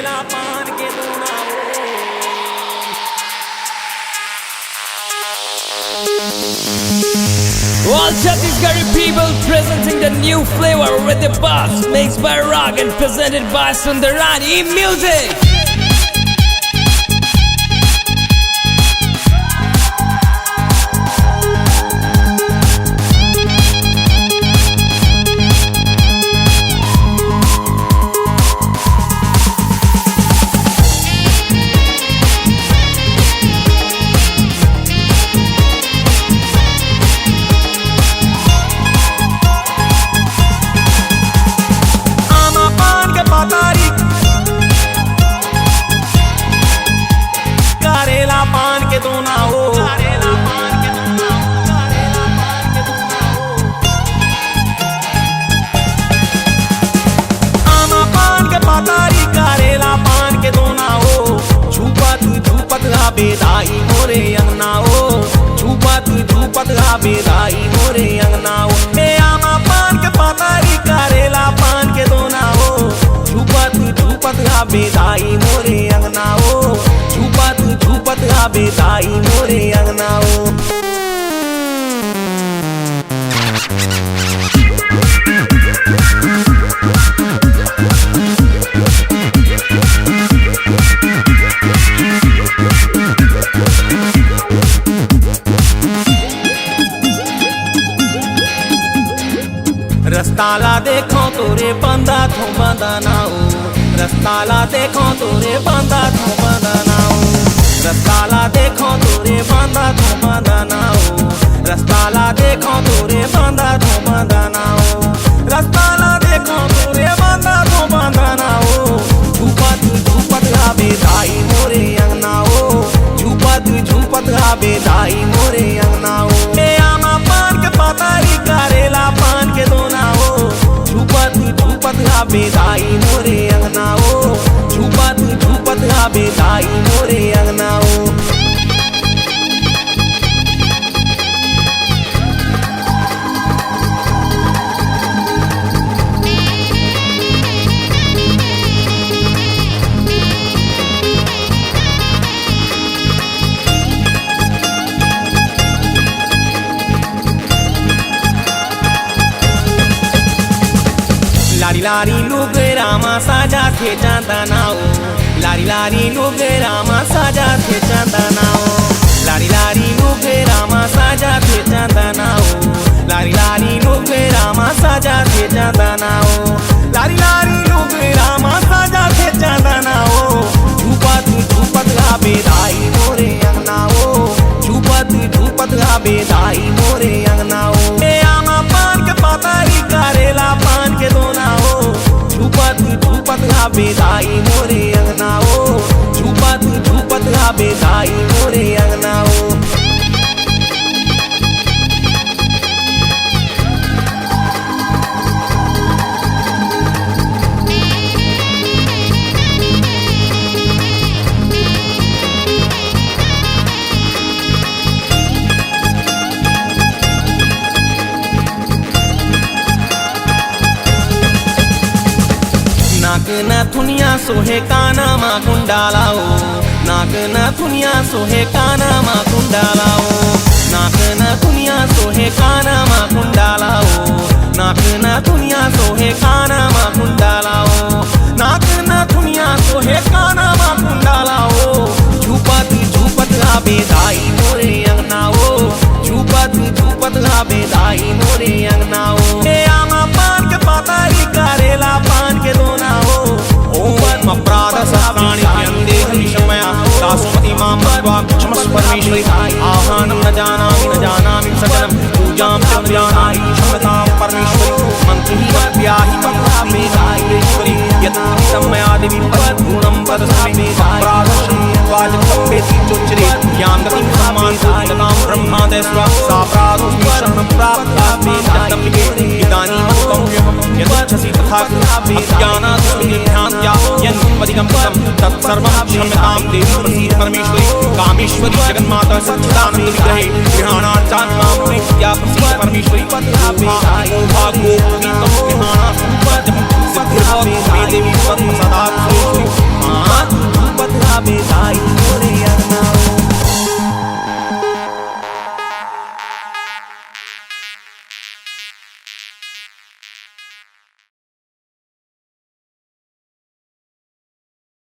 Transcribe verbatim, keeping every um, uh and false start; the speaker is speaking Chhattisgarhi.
All Chhattisgarhi people presenting the new flavor with the bus mixed by Rag and presented by Sundarani Music. आमा पान के पतारी, करेला पान के दोना हो। आमा पान के पतारी, करेला पान के दोना हो। झूपत झूपत आबे दाई मोरे अंगना हो। झूपत झूपत आबे दाई मोरे अंगना हो। ए आमा पान के पतारी, करेला पान के दोना हो। झूपत झूपत आबे दाई मोरे अंगना हो। झूपत झूपत आबे दाई मोरे अंगना हो। रस्ता ला देखो तोरे बंदा थो बंदा ना हो। रस्ता ला देखो तोरे बंदा थो बंदा ना हो। रस्ता ला देखो तोरे बंदा थो बंदा ना हो। रस्ता ला देखो तोरे बंदा थो बंदा ना हो। रस्ता ला देखो तोरे बंदा थो बंदा ना हो। झूपत झूपत आबे दाई मोरे अंगना हो। झूपत झूपत आबे दाई मोरे अंगना हो। ए आमा पान के पतारी, करेला पान के दोना हो। झूपत झूपत आबे दाई मोरे अंगना हो। झूपत झूपत आबे दाई मोरे अंगना हो। लारी लारी लुगरा मा साजा थे चंदना ओ। लारी लारी लुगरा मा साजा थे चंदना ओ। लारी लारी लुगरा मा साजा थे चंदना ओ। लारी लारी लुगरा मा साजा थे चंदना ओ। लारी लारी लुगरा मा साजा थे चंदना ओ। झूपत झूपत आबे दाई मोरे अंगना ओ। झूपत झूपत आबे दाई मोरे अंगना ओ। ए आमा पान के पतारी, करेला पान के दोना ओ। झूपत झूपत आबे दाई मोरे अंगना ओ। झूपत झूपत आबे दाई मोरे अंगना ओ। नाक नथुनिया सोहे काना मा कुंडाला ओ। नाक नथुनिया सोहे काना मा कुंडाला ओ। नाक नथुनिया सोहे काना मा कुंडाला ओ। नाक नथुनिया सोहे काना मा कुंडाला ओ। नाक नथुनिया सोहे काना मा कुंडाला ओ। झूपत झूपत आबे दाई मोरे अंगना ओ। झूपत झूपत आबे दाई मोरे अंगना ओ। ए आमा पान के पतारी, करेला पान के दोना ओ। ओम अपराध सहस्राणि भयन्ते हरिषमया दासुमती मां मत्वा क्षमस्व परमेश्वरी। आह्वानं न जानामि न जानामि सकलं पूजां च न जानामि क्षम्यतां परमेश्वरी। मन्त्री मत्याहि मत्वास्मि परमेश्वरी। यत्कृतं मया देवी पदपूर्णं तदस्मि। अपराधः क्षमस्व च कम्पेति चोच्चरे। यां गतिं सम्मानतो दीनतां ब्रह्मादयस्व सापराधोऽस्मि शरणं प्राप्तास्मि जगदम्बिके। इदानीमनुकम्प्यहं यदिच्छसि तथा कुरु। अज्ञानादुष्कृतिभ्यां या यन्मधिगम्यतां तत्सर्वं क्षम्यतां देवी प्रसीद परमेश्वरी। कामेश्वरी जगन्माता सच्चिदानन्दविग्रहे गृहाणार्चां मां प्रीत्या प्रसीद परमेश्वरी। भागो प्रीतं गृहाणास्तु जपं